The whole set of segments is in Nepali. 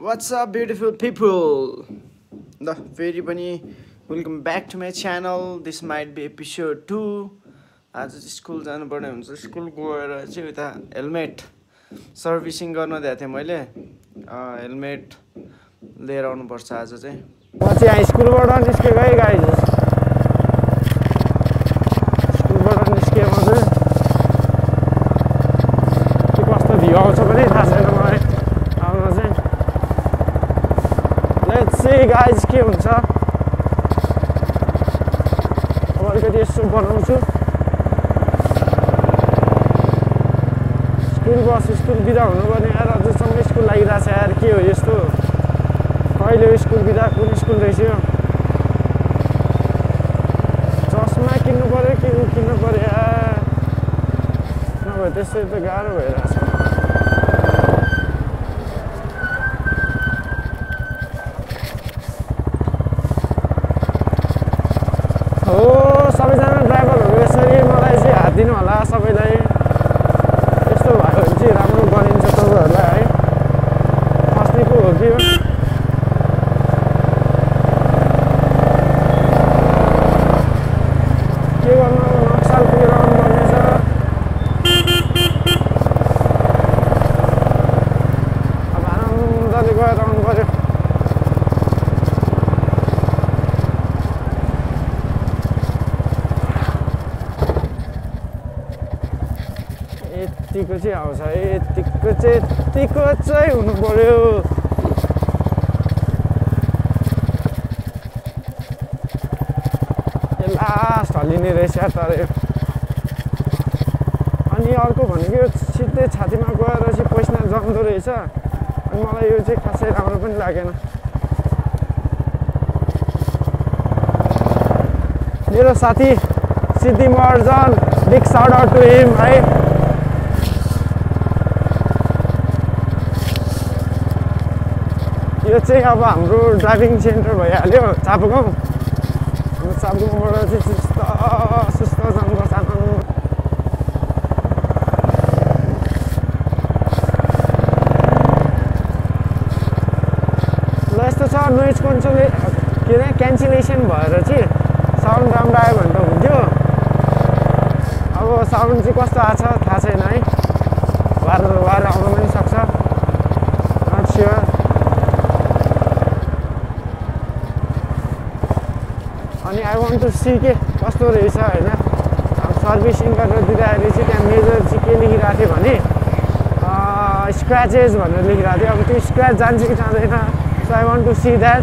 What's up, beautiful people? The very funny. Welcome back to my channel. This might be episode 2. आज स्कुल जानुपर्ने हुन्छ। स्कुल गएर चाहिँ उता हेलमेट सर्भिसिङ गर्न दिएको थिएँ मैले। हेलमेट लिएर आउनुपर्छ आज चाहिँ। म चाहिँ यहाँ स्कुलबाट निस्केको है गाइज। स्कुलबाट निस्केँ म चाहिँ। के कस्तो भ्यू आउँछ पनि थाहा छैन मलाई। आउन चाहिँ लेट्स सी गाइज के हुन्छ। अब अलिकति यसो बनाउँछु। स्कुल बिदा हुनुपर्ने यार, अझसम्म स्कुल लागिरहेछ यार। के हो यस्तो? कहिले स्कुल बिदा? कुन स्कुल रहेछ यो? चस्मा किन्नु पर्यो कि किन्नु पर्यो यार? नभए त्यसै त गाह्रो भइरहेछ। हो सबैजना ड्राइभरहरू यसरी मलाई चाहिँ हात दिनु होला सबैलाई। यस्तो भयो भने चाहिँ राम्रो गरिन्छ तपाईँहरूलाई है। अस्तिको हो कि के गर्नु, नक्साल पुगेर आउनुपर्नेछ। अब आनन्दले गएर आउनु पर्यो। यतिको चाहिँ आउँछ है, यतिको चाहिँ हुनु पर्यो। लास्ट हल्लिने रहेछ तर। अनि अर्को भनेको सिधै छातीमा गएर चाहिँ पैसा जम्दो रहेछ। अनि मलाई यो चाहिँ खासै राम्रो पनि लागेन। मेरो साथी Siddhi Maharjan, big shout out to him है। यो चाहिँ अब हाम्रो ड्राइभिङ सेन्टर भइहाल्यो चापगाउँ। चापगाउँबाट चाहिँ सुस्त जानुपर्छ। ल यस्तो छ, नोइज क्यान्सलेसन भएर चाहिँ साउन्ड राम्रो आयो भने त हुन्थ्यो। अब साउन्ड चाहिँ कस्तो आएको छ थाहा छैन है। वार आउनु पनि सक्छ, नट स्योर। अनि आई वान्ट टु सी के कस्तो रहेछ होइन। अब सर्भिसिङ गरेर दिँदाखेरि चाहिँ त्यहाँ मेजर चाहिँ के लेखिरहेको थियो भने स्क्रचेस भनेर लेखिरहेको थियो। अब त्यो स्क्रच जान्छ कि जाँदैन, so I want to see that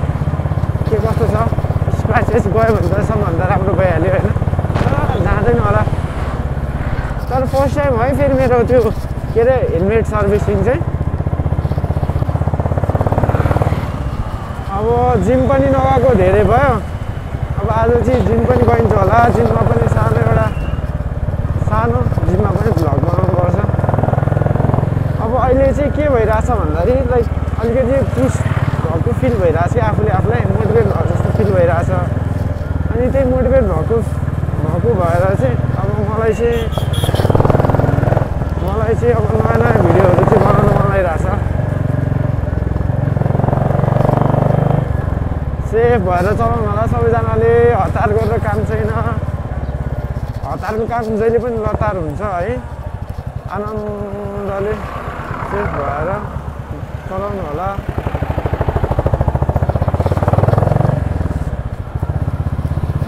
के कस्तो छ। स्क्रचेस गयो भने त सबभन्दा राम्रो भइहाल्यो होइन। जाँदैन होला। तर फर्स्ट टाइम है फेरि मेरो त्यो के अरे हेलमेट सर्भिसिङ चाहिँ। अब जिम पनि नगएको धेरै भयो। अब आज चाहिँ जिम पनि गइन्छ होला। जिममा पनि सानो जिममा पनि भ्लग बनाउनुपर्छ। अब अहिले चाहिँ के भइरहेछ भन्दाखेरि लाइक अलिकति पुस भएको फिल भइरहेछ कि आफूलाई मोटिभेट भएको जस्तो फिल भइरहेछ। अनि त्यही मोटिभेट भएको भएर चाहिँ अब मलाई चाहिँ अब नयाँ भिडियोहरू चाहिँ बनाउनु मन लागिरहेछ। सेफ भएर चलाउनु होला सबैजनाले। हतार गरेर काम छैन। हतारको काम जहिले पनि लतार हुन्छ है। आनन्दले सेफ भएर चलाउनु होला।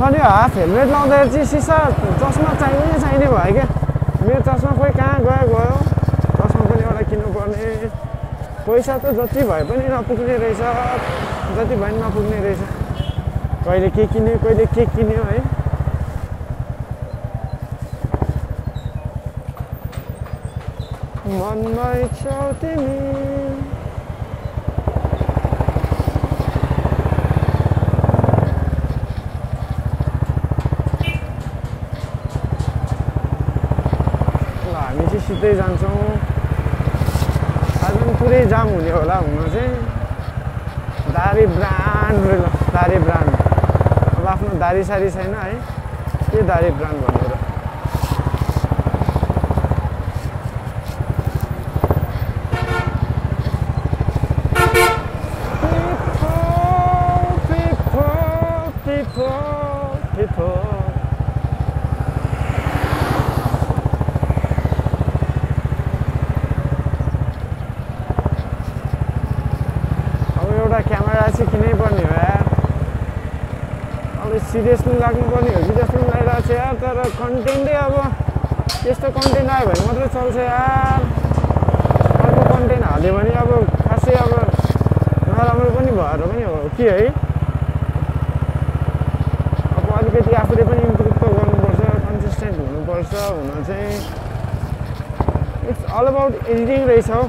अनि हाफ हेलमेट लाउँदाखेरि चाहिँ सिसा चस्मा चाहिने भयो क्या। मेरो चस्मा खोइ कहाँ गयो। चस्मा पनि एउटा किन्नुपर्ने। पैसा त जति भए पनि नपुग्ने रहेछ। जति भयो नि नपुग्ने रहेछ। कहिले के किन्यो है। मनमै छौ तिमी। ल हामी चाहिँ सिधै जान्छौँ। आज पनि पुरै जाम हुने होला हुन चाहिँ। दारी ब्रान्ड अब आफ्नो दारी सारी छैन है। के दारी ब्रान्ड भनेर फिफो अब एउटा क्यामेरा चाहिँ किनै पर्ने हो यार अब सिरियसली लाग्नुपर्ने हो कि जस्तो पनि लागिरहेको छ यार तर कन्टेन्टै अब त्यस्तो कन्टेन्ट आयो भने मात्रै चल्छ यार अर्को कन्टेन्ट हाल्यो भने अब खासै अब नराम्रो पनि भएर पनि हो कि है अब अलिकति आफूले पनि इम्प्रुभ त गर्नुपर्छ कन्सिस्टेन्ट हुनुपर्छ हुन चाहिँ इट्स अल अबाउट एडिटिङ रहेछ हौ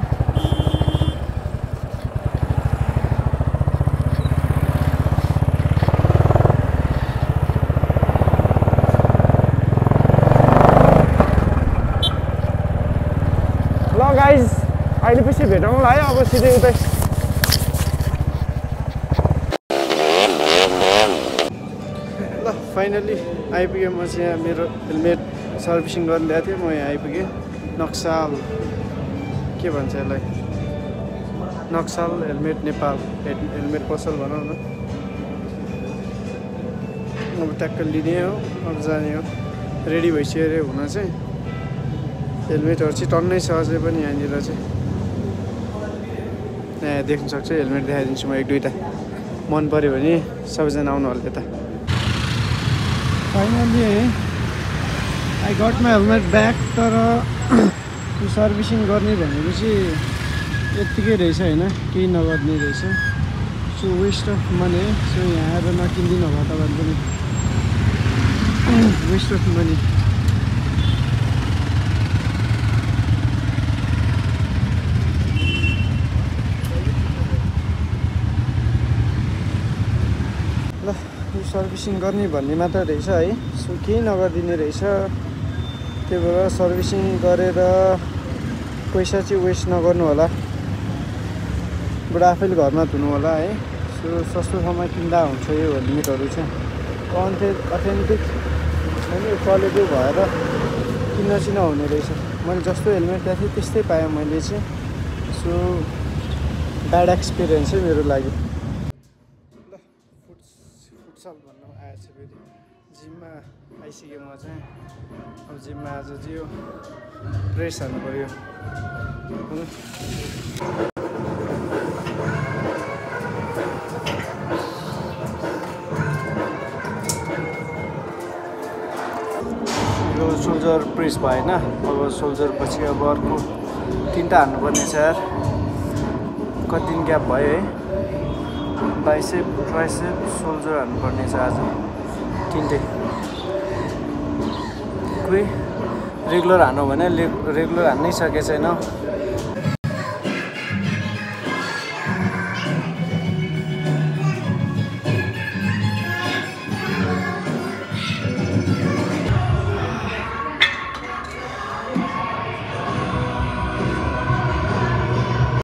गाइज अहिले पछि भेटौँला है अब सिधै उतै ल फाइनली आइपुगेँ म चाहिँ यहाँ मेरो हेलमेट सर्भिसिङ गर्न ल्याएको थिएँ म यहाँ आइपुगेँ नक्साल के भन्छ यसलाई नक्साल हेलमेट नेपाल हेलमेट पसल भनौँ न अब ट्याक्क लिने हो अब जाने हो रेडी भइसक्यो अरे हुन चाहिँ हेलमेटहरू चाहिँ टन्नै छ अझै पनि यहाँनिर चाहिँ यहाँ देख्न सक्छ हेलमेट देखाइदिन्छु म एक दुईवटा मन पऱ्यो भने सबैजना आउनु होला यता finally I got my helmet back तर यो सर्भिसिङ गर्ने भनेपछि यत्तिकै रहेछ होइन केही नगर्ने रहेछ so waste of money so यहाँ आएर नकिनिदिनु होला तपाईँहरू पनि वेस्ट अफ मनी सर्भिसिङ गर्ने भन्ने मात्र रहेछ है सो केही नगरिदिने रहेछ त्यही भएर सर्भिसिङ गरेर पैसा चाहिँ वेस्ट नगर्नु होला बरु आफैले घरमा धुनु होला है सो सस्तो ठाउँमा किन्दा हुन्छ यो हेलमेटहरू चाहिँ अथेन्टिक होइन क्वालिटी भएर किन्न चाहिँ नहुने रहेछ मैले जस्तो हेलमेट ल्याएको थिएँ त्यस्तै पाएँ मैले चाहिँ सो ब्याड एक्सपिरियन्स है मेरो लागि फुटसल भन्नु आएछ फेरि जिममा आइसकेँ म चाहिँ अब जिममा आज चाहिँ यो प्रेस हाल्नु पऱ्यो यो सोल्जर प्रेस भएन अब सोल्जर पछि अब अर्को 3टा हाल्नुपर्ने छ यार कति दिन ग्याप भयो है बाइसेप ट्राइसेप सोल्जर हाल्नुपर्ने छ आज 3टै कोही रेगुलर हान्नु भने रेगुलर हान्नै सकेको छैन